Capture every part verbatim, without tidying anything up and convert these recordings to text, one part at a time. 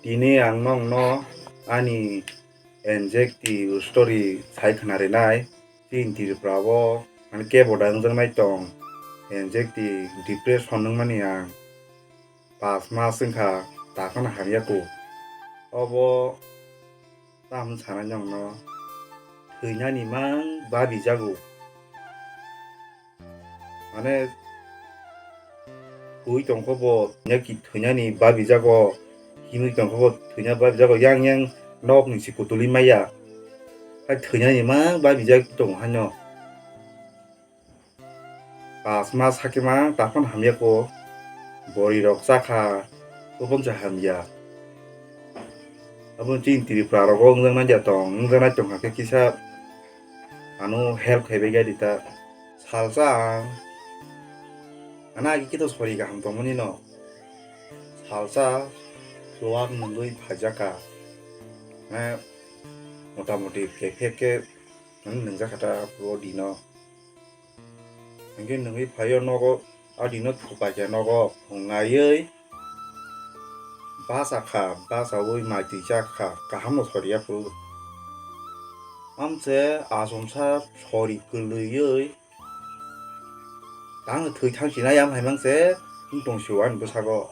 Tini ang nokno ani anxiety story sai khna rinai. Chini Tripura o ani kebo da wngjaknai tong anxiety, depression wngmani ang pas mas wngkha, takhano hamya kuk. Obo tamo sanai nokno thwinani mang babijago. Mane, thwi tongkho bo, thwinani babijago, himwi tongkho bo, thwina babijago, yang yang nok ni si kutuli maya. Hai thwinani mang babijak tong haino. Pas mas hakhe mang takhon hamya ko, bori rok chakha, obon cha hamya. Abo chini Tripura rogo wngjaknai ja tong, wngjaknai tongkha khe kisa ano help khaibai gari ta. Salsa ang, ano agi kito sori kaham tongmani no. Salsa chuwak nungwi phaijaka. Na motamoti kephek khe nungjakha ta pro dino. Hingke nungwi phaio nogo, adino thupai khe nogo phungaiwi basa kha, basawi mai twi cha kha, kaham no soriya phuru. Amse achomsa sori kwlwiwi tang thwi thang sinai am hai mangse wng tong sio ani bwsago.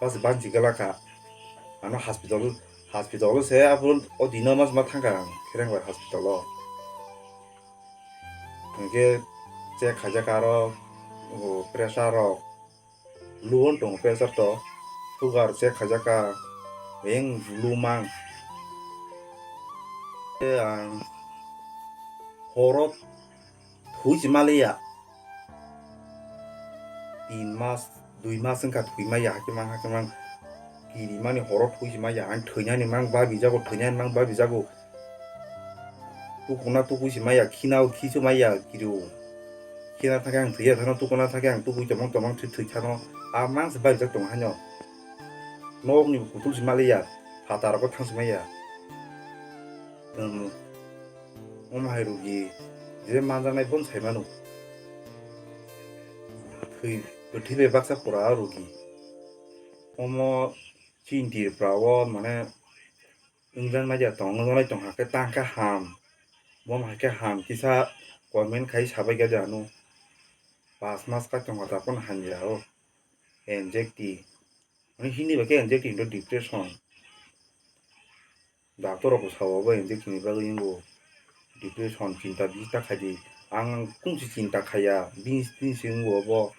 Bas bansi gala kha, ano hospital, hospital se aphuru o dino mas ma thang kha ang Kherengbar hospital o. Hingke check khaijak aro, o, pressure rok, low on tongo pressure to, sugar check khaijak ka, beng low mang. Te ang horo thwi se maliya, tin mas, dui mas wngkha thwi maya, hakhe mang, hakhe mang, kiri mani horo thwi se maya, ang thwinani mang babijago, thwinani mang babijago. Tukuna tukui se maya, khina o khisu maya, kiri o. Khina thangkhe ang thwiya thano, tukuna thangkhe ang tukui tongmang tongmang thwi thwi thano. A mang se barijak tong haino. Nok ni kutul se maliya, phatar ko thang se maya. Tamo, omo hai rugi, je manjaknai bon sai mano. Thwi, kwthwi bai baksa pura rugi. Omo chini Tripura o mane wngjaknai ja tong, wngjaknai tong hakhe tang khe ham. Bo hai khe ham kisa comment khai sabai kha de ano. Pas mas kha tong kha ta phano hamya o. Anxiety. Mane Hindi bai khe anxiety hinwi depression. Doctor rok bo sao bo anxiety ni bagwi wngbo. Depression chinta bisi ta khai di. Ang kung se chinta khaiya. Bini, bini se wngbo bo.